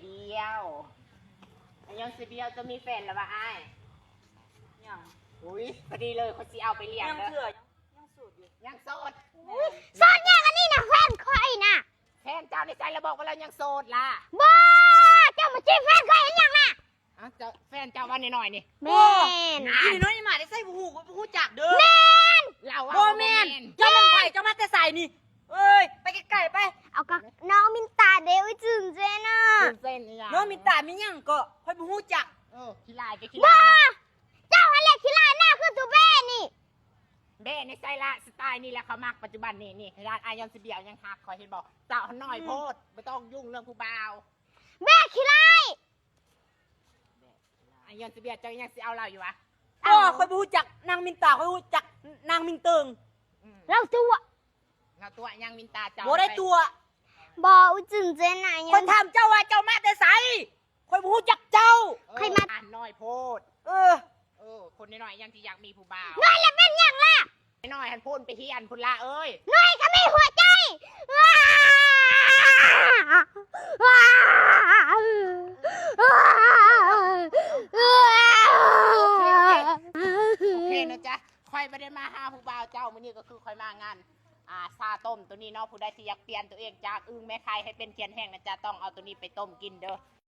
ດຽວ ອາຍອນຊີບຽວ ເຈົ້າມີແຟນແລ້ວຫວາອ້າຍ? ຍັງ. ອຸ້ຍ ພໍດີເລີຍ ຂ້ອຍຊິເອົາໄປລ້ຽງເດີ. ຍັງເທື່ອ ຍັງ ຍັງໂສດຢູ່. ຍັງໂສດ. ໂສດຫຍັງອັນນີ້ນະ ແຟນຂ້ອຍນະ. ແຟນເຈົ້າໃນໃສລະ ບອກວ່າລາວຍັງໂສດລະ. ບໍ່ ເຈົ້າມາຈີບແຟນຂ້ອຍເຮັດຫຍັງນະ? ອ້າວ ເຈົ້າ ແຟນເຈົ້າວ່ານ້ອຍໆນີ້. ແມ່ນ. ອີນ້ອຍນີ້ມາແຕ່ໃສບໍ່ຮູ້ ບໍ່ຮູ້ຈັກເດີ. ແມ່ນ. ລາວວ່າບໍ່ແມ່ນ. ເຈົ້າແມ່ນໃຜ? ເຈົ້າມາແຕ່ໃສນີ້? ເອີຍ ໄປໄກໆ ໄປ. ເອົາ ກໍນ້ອງມິນຕາເດ້. ອຸ້ຍ ຈຶ່ງເຈນະ. ຕື່ນເຕັ້ນອີຫຍັງ? ນ້ອງມິນຕາມີຫຍັງເກາະ? ຂ້ອຍບໍ່ຮູ້ຈັກ. ເອີ ຂີ້ລ້າຍກໍຂີ້ລ້າຍເນາະ. ເຈົ້າຫັ້ນແຫຼະຂີ້ລ້າຍນະ ຄືຕູເບ້ນີ້. ເບ້ໃນໃສລະ ສະໄຕລ໌ນີ້ແຫຼະຂ້ອຍມັກປັດຈຸບັນນີ້. ນີ້ ຂະໜາດອາຍອນຊີບຽວຍັງທັກຂ້ອຍ ເຫັນບໍ່? ເຈົ້າຫັ້ນນ້ອຍໂພດ ບໍ່ຕ້ອງຫຍຸ້ງເລື່ອງຜູ້ບ່າວ. ເບ້ຂີ້ລ້າຍ. ອາຍອນຊີບຽວ ເຈົ້າຍັງຊິເອົາລາວຢູ່ຫວາ? ບໍ່ ຂ້ອຍບໍ່ຮູ້ຈັກນາງມິນຕາ ຂ້ອຍຮູ້ຈັກນາງມິງເຕີງ. ອືມ ລາວຕົວະ. ລາວຕົວະຫຍັງມິນຕາເຈົ້າ? ບໍ່ໄດ້ຕົວະ. ບໍ່ ອຸ້ຍ ຈຶ່ງເຈນະ. ຂ້ອຍຖາມເຈົ້າວ່າເຈົ້າມາແຕ່ໃສ? ຂ້ອຍບໍ່ຮູ້ຈັກເຈົ້າ. ເອີ ຂ້ອຍມາ ອັນນ້ອຍໂພດ. ເອີ ເອີ ຄົນນ້ອຍໆຍັງຊິຢາກມີຜູ້ບ່າວ. ນ້ອຍແລ້ວເປັນຫຍັງລະ? ນ້ອຍໆຫັ້ນພຸ້ນໄປຮຽນພຸ້ນລະເອີຍ. ນ້ອຍກໍມີຫົວໃຈ. ໂອເຄ ໂອເຄ ໂອເຄນະຈ໊ະ. ຂ້ອຍບໍ່ໄດ້ມາຫາຜູ້ບ່າວເຈົ້າ ມື້ນີ້ກໍຄືຂ້ອຍມາງານ ອ່າ ຊາຕົ້ມໂຕນີ້ເນາະ. ຜູ້ໃດທີ່ຢາກປ່ຽນໂຕເອງຈາກອຶ່ງແມ່ໄຂ່ໃຫ້ເປັນຂຽນແຫ້ງນະຈ໊ະ ຕ້ອງເອົາໂຕນີ້ໄປຕົ້ມກິນເດີ.